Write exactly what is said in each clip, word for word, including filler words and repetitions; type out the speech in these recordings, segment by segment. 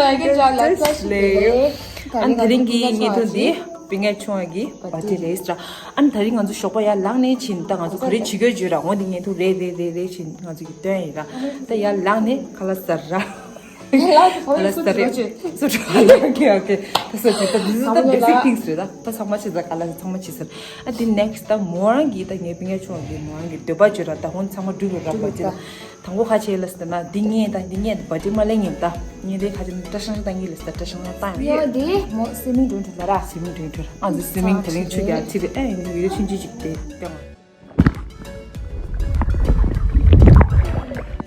ལེགས། ཨ་ནི་དེ་རིང་གི་བརྙན་ཐུང་འདི་སྤུན་ཀྱག་ཆུང་བ་གི་བར་ཐི་ཌེ་རེད་ཟེར། ཨ་ནི་དེ་རིང་ང་ཚོ་ཞོགས་པ་ཡར་ལངས་ནས་ཕྱིན། ད་ང་ཚོ་ག་རེ་བྱེད་ཀྱི་ཡོད་ལབ་ན། འོ་འདི་བརྙན་ཐུང་རེད་རེད་རེད་རེད་བྱས་ང་ཚོ་གི་སྟོན་ཡིན་ར། ད་ཡར་ལངས་ནས་ཁ་ལག་ཟ་ར། ཁ་ལག་ཟ་རེད། སུ་འགྲོ་ཆེ། སུ་འགྲོ། ཨོ་ཁེ་ཨོ་ཁེ། ད་སོ་ཅི། ད་འདི་ཚོ་ད་བེ་སིག་ཐིང་སི་རེད། ད་ད་ཚང་མ་བྱེད་ས། ཁ་ལག་ཚང་མ་བྱེད་ས། ཨ་འདི་ནེག་སི་ཊི་ད་མོ་རང་གི་ད་ངའི་སྤུན་ཀྱག་ཆུང་བ་གི་མོ་རང་གི་འདོད་པ་བརྗོད་ར། ད་ཧོན་ཚང་མ་འགྲུབ་ར་ར་བ་ཅི་ད། དང་པོ་ཁ་ཆེ་ལ་ཟེར་ན་འདི་ངས་ད་འདི་ངས་བར་ཐི་ཌེ་མ་ལེན་ངེས་ད། ངས་དེ་ཁ་ཆེ་ན་བཀྲ་ཤིས་བཏང་གི་ལ་ཟེར། བཀྲ་ཤིས་བཏང་ཡོད། ཡོད་དེ་མོ་སི་མིང་འགྲོ་འགྲོ་ལ་ར། སི་མིང་འགྲོ་འགྲོ། ཨ་ཟི་སི་མིང་དེ་རིང་ཆུ་རྒྱག་ཚིག་རེད། ཨེ་ཡོད་ཆུན་ཆུན་ཅིག་དེ་ཡང་།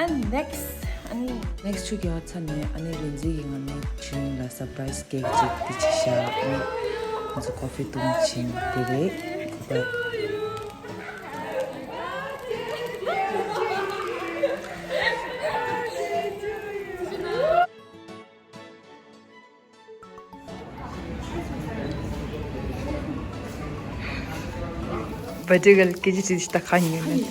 ཨ་ནེག་སི་ཊི་ཨ་ནི་ནེག་སི་ཊི་ཆུ་རྒྱག་ཚར་ནས་ཨ་ནི་རིན་འཛིན་གྱིས་ང་ནི་ཆུན་ལ་སར་པ་རའི་སི་ཀེག་ཅིག་དེ་ཅིག་བཞག་ཨ་ནི་ང་ཚོ་ཀོ་ཕི་བཏུང་ཕྱིན་དེ་རེད། བ་ཇེ་གལ་ཀེ་ཇི་ཅི་ཞིག་ད་ཁ་ཉོས་ནས།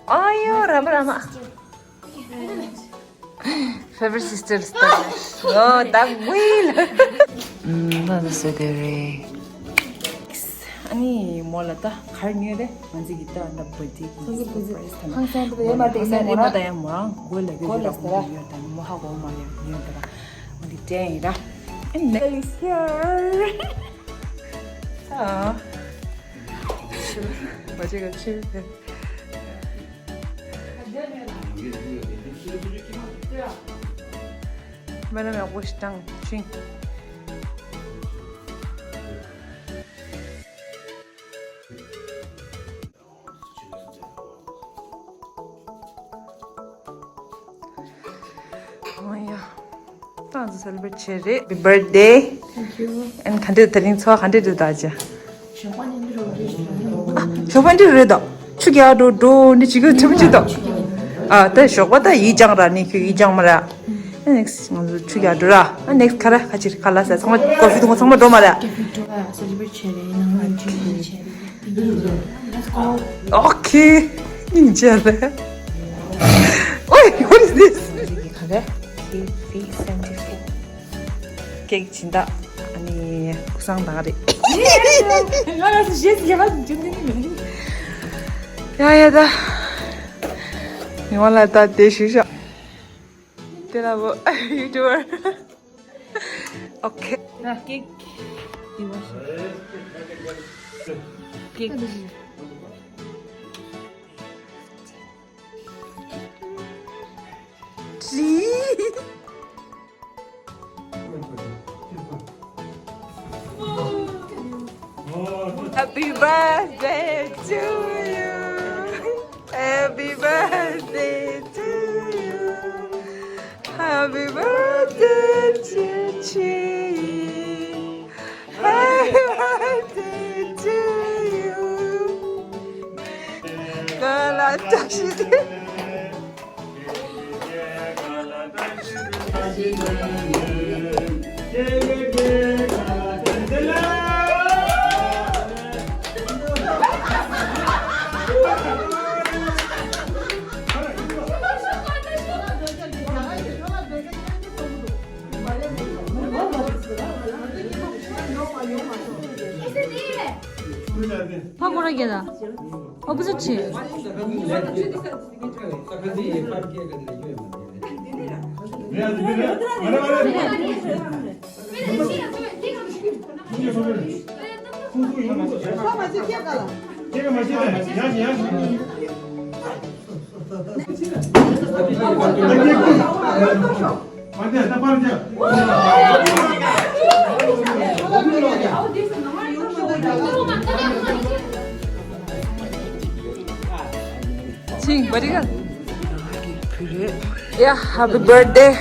ཨ་ཡོ་ར་མ་ར་མ། Favorite sisters ད། ཨོ་ད་ཝིལ། ཨམ་ད་ད་སེ་དེ་རེད། ཨ་ནི་མོ་ལ་ད་ག་རེ་ཉོས་རེད། ང་ཚོ་གི་ད་ད་བར་ཐི་ཌེ་གི་ང་ཚོ་སར་པ་རའི་སི་ད་ན། ཧང་སང་པོ་ཡོད་མ་རེད། ད་ཡོད་མ་རེད། ད་ཡང་མོ་རང་གོ་ལ་གོ་ལ་ཟེར་ར། ཡོད་ད་མོ་ཧ་གོ་མ་ཡོད་ཡོད་ད་ར། འོ་འདི་དྲན་ཡིན་ར། And next is here. ཨ། ཕྱིར། བ་ཅི་ག་ཕྱིར་དེ། མ་ན་མ་གོ་ཤི་ཏང་ཕྱིན། ཨོ་ཡ། ཏང་ཙི་སེ་ལེ་བྷི་རེཊ་བྱས་རེད། Happy birthday. Thank you. ཨན་ག་འདྲས། དེ་རིང་འཚོ་བ་ག་འདྲས་འདུག་ད་ཅི། ཞོགས་པ་ནས་འདི་རུ་རེད། ཞོགས་པ་འདི་རུ་རེད་དོ། ཆུ་རྒྱག་འགྲོ་འགྲོ་ནི་ཅི་གི་ཐུབ་ཅི་དོ། ཨ་ད་ཞོགས་པ་ད་ཡིད་ཅང་ར་ནི་ཁྱོད་ཡིད་ཅང་མ་ར། ཨ་ནེག་སི་ང་ཚོ་ཆུ་རྒྱག་འགྲོ་ར། ཨ་ནེག་སི་ཁ་ར་ཁ་ཅིར་ཁ་ལ་ས་ཚང་མ་ཀོ་ཕི་འཐུང་ཚང་མ་འགྲོ་མ་ར། ཨོ་ཁེ། སྙིང་རྗེ་རེད། ཨོའི། What is this? ཁེ་ཕི་སེ་བེན་ཊི་ཕོར། ཀེག་སྦྱིན་བདག་ཨ་ནི་ཀུ་སང་དང་རེད། ང་རང་ཚོ་གཞས་ཟེར་བ་འཇུ་འདི་ནི་མིན། ཡ་ཡ་ད། མི་དབང་ལ་ད་དེ་ཞུ་ཤག་དེ་ལ་བོ་ཡུ་ཊུབ་པར། ཨོ་ཁེ། ཀེག་འདི་བ་ཤ། ཀེག Happy birthday to you. Happy birthday to you. Happy birthday to you. Happy birthday to you. ཕ་གོ་ར་རྒྱལ་ལ། ཨོ་པོ་ཟི་ཊི་བྱེད། Sing, very good. Yeah, happy birthday.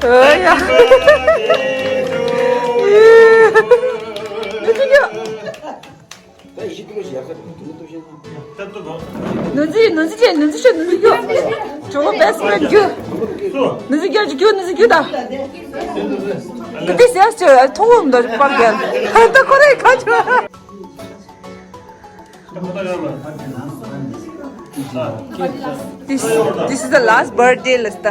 ཨོ་ཡ། ནུ་ཅི་ཡོད། ནུ་ཅི་ནུ་ཅི་ཅེ་ནུ་ཅི་ཤོད་ནུ་ཅི་ཡོད། ཇོ་བོ་best friend རྒྱུ། ནུ་ཅི་རྒྱུ་རྒྱུ་ནུ་ཅི་རྒྱུ་ད། This year's to Thongum the Park girl. The Korea culture. This this is the last birthday list.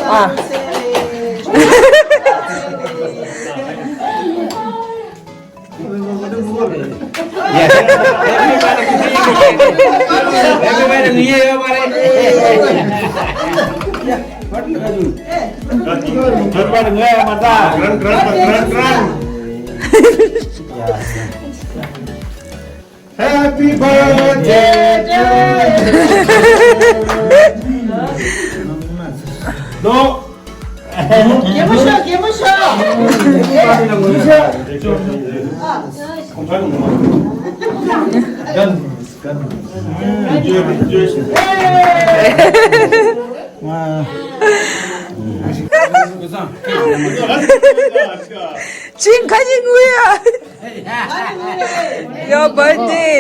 Ah. Yes. Everybody, everybody, everybody. Everybody, run, run, run, run. Happy birthday to you. No. Give a shot, give a shot. Enjoy, enjoy. Wow. Ching kha ching wu ya. Your birthday.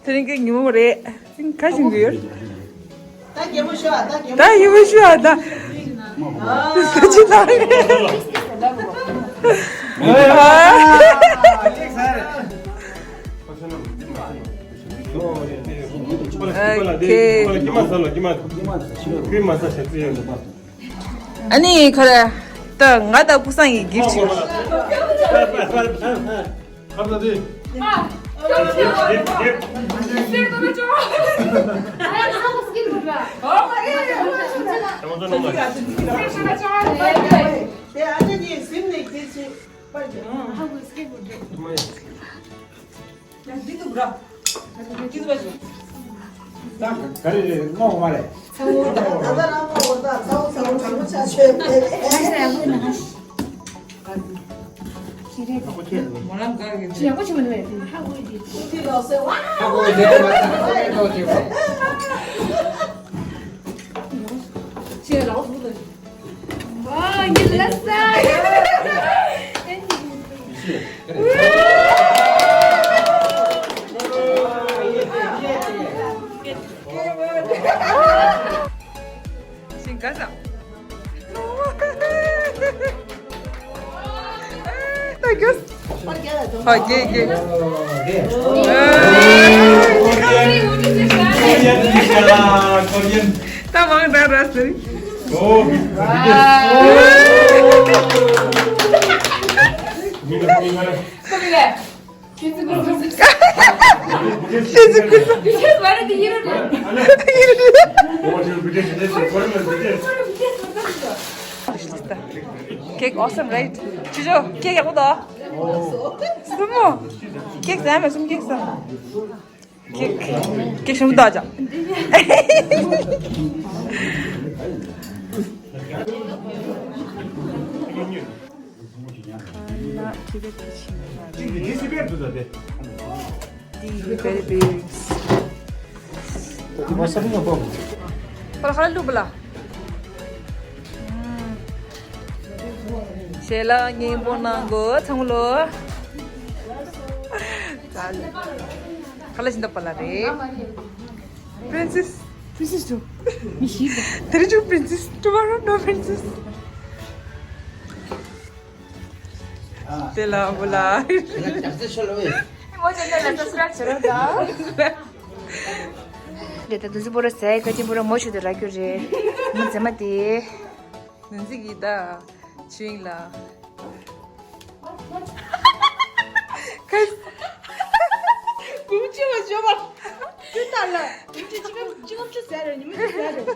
དེ་རིང་གི་ཉིན་མོ་རེད། དེ་རིང་ག་ཞིག་འདུག་ཡོད། ད་གད་མོ་ཤོར་ཨ། ད་གད་མོ། ད་གད་མོ་ཤོར་ཨ་ད། ཨ། ད་ཅི་ད། ཨ། ཨ་ནི་ཁ་ར་ད་ང་ད་ཀུ་སང་ཡི་གིབ་ཆི། Thank you. ད་མང་དྲགས་ར་ཟེར། Cake awesome, right? ཅི་ཅོ། cake ཡག་པོ་འདུག་གསུམ་མོ། cake ཟ་མེད། གསུམ་cake ཟ། cake cake ཞིམ་པོ་འདུག་ཅག་ཁ་ལག་ཁེ་བེ་ཏི་ཆིང་ལ་རེད། འདི་very big. ཁ་ལག་ལུག་པ་ལ། ཞལ་ལག་སྙན་པོ་གནང་གོ་ཚང་མ་ལོ། ཁ་ལག་ཞིམ་པོ་ལ་རེད། Princess. Princess དུ། མི་ཤི་བ། དེ་རིང་ཅུང་princess, tomorrow no princess. དེ་ལ་བུ་ལ། མོ་ཅན་ལ་subscribe བྱེད་རོགས་དང་། དེ་ལྟ་དུ་ཟི་པོ་ར་ཟས་ཀ་ཅི་པོ་ར་མོ་ཆུ་དེ་ར་ཁྱོད་རེད། མོ་ཟེ་མ་དེ། ནན་ཟི་གི་ད། ཆུ་ཡིན་ལ། ཀུ་ཅི་བ་ཅོ་བ། ཅི་ལྟར་ལ། ཅི་ཅི་ཅི་ངམ་ཅི་ངམ་ཅི་ཟེར་རེད། ཉི་མ་ཅི་ཟེར་རེད།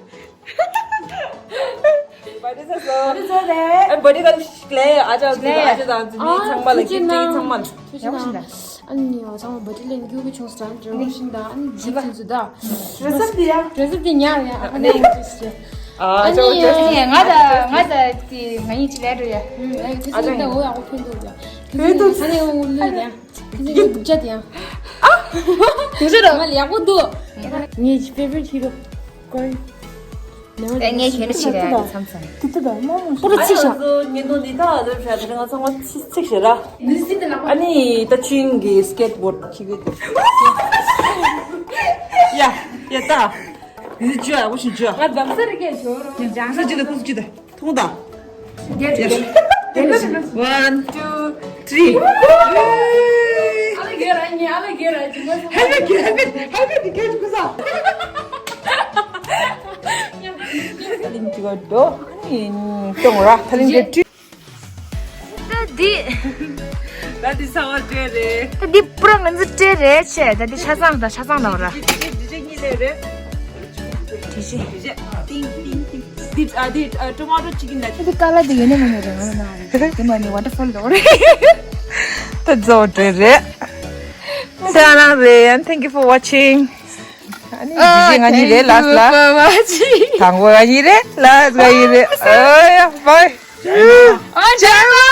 Birthday ཚར་སོང་། Birthday ཚར་རེད། ཨ་birthday ཚར་ལེ། ཨ་ཅག་ཨ་ཅག་དང་ཨ་ཅག་དང་ཨ་ཅག་དང་ཨ་ཅག་དང་ཨ་ཅག་དང་། ཨ་ནི་ཡང་ཚང་མ་བ་ཏི་ལེན་རྒྱུ་གི་ཆུང་སྲང་འདྲ་བོ་ཤིང་དང་ཨ་ནི་ཇི་ཚོད་ཚོད་ད། dress up དེ་ཡ། dress up དེ་ཉག་ཡ། ཨ་ནི་ཨ་ནི་ང་ད་ང་ད་དེ་ང་གཉིས་ཅི་ལས་འགྲོ་ཡ། ཨ་ཅག་ཡིན་ད་འོ་ཡ་འོ་ཕན་འདུག་ཡ། ཕན་འདུག་ཨ་ནི་འོ་ལུས་ཡ། ཕན་འདུག་ཅ་དེ་ཡ། ཨ། དུ་ཅ་ར། ང་ལ་ཡག་པོ་འདུག་ངའི་favorite hero ཀོ་རི། ཨེ་ངས་ཁྱོད་ཆི་རེད་བསམ་སོང་། དེ་ཚོ་དང་མ་མ་པོ་ར་ཚིག་ཤག་ཨ་ནི་ང་ཚོ་ཉིན་ཐོ་འདི་ད་ལོས་བྱ་དེ་རིང་ང་ཚང་མ་ཚིག་ཚིག་ཞེ་ར། ཨ་ནི་ད་ཆུང་གི་skateboard ཁྱི་གི་ཡ། ཡ་ད། འདི་ཅི་ཨ་བོ་ཞིག་ཅི་ཨ། ང་བམ་སར་གས་ཆོ་རོ། ཡང་ས་ཅི་ད་ཁུ་སུ་ཅི་ད་ཐུང་ད། One, two, three. ཨ་ལ་གེ་ར་ཉི་ཨ་ལ་གེ་ར་ཉི་ང་ཧེ་བེ་ཧེ་བེ་ཧེ་བེ་དི་ཁེ་ཅི་ཀུ་ས། ལིང་ཅི་ག་དོ། ནི་ཏོང་ར་ཐ་ལིང་གེ་ཏི། ད་འདི། ད་འདི་ཚ་བ་སྤྲད་རེད། ད་འདི་པུ་ར་ང་ཚོ་སྤྲད་རེད་ཆེ། ད་འདི་ཆ་ཚང་ད་ཆ་ཚང་ད་བ་ར། འདི་འདི་འདི་གཉིས་ལས་རེད། འདི་ཅི། འདི་ཅི། ཏིང་ཏིང་ཏིང་། འདི་ཨ་འདི་ཨ་ཊོ་མ་ཊོ་ཅི་ཀིན་ལ། འདི་ཀ་ལ་འདི་ཡོད་ནི་མ་ནི་རེད་ང་ལ་ན་རེད། འདི་མ་ནི་ཝ་ཊར་ཕོལ་ལོ་རེད། ད་ཛོ་སྤྲད་རེད། ས་ན་རེད། And thank you for watching. ཨ་ནི་འདི་ཅི་ང་གཉིས་རེད་ལ་ལ། དང་པོ་ང་གཉིས་རེད་ལ་ང་གཉིས་རེད། ཨོ་ཡ་བའི། ཨ་ཇ་མ།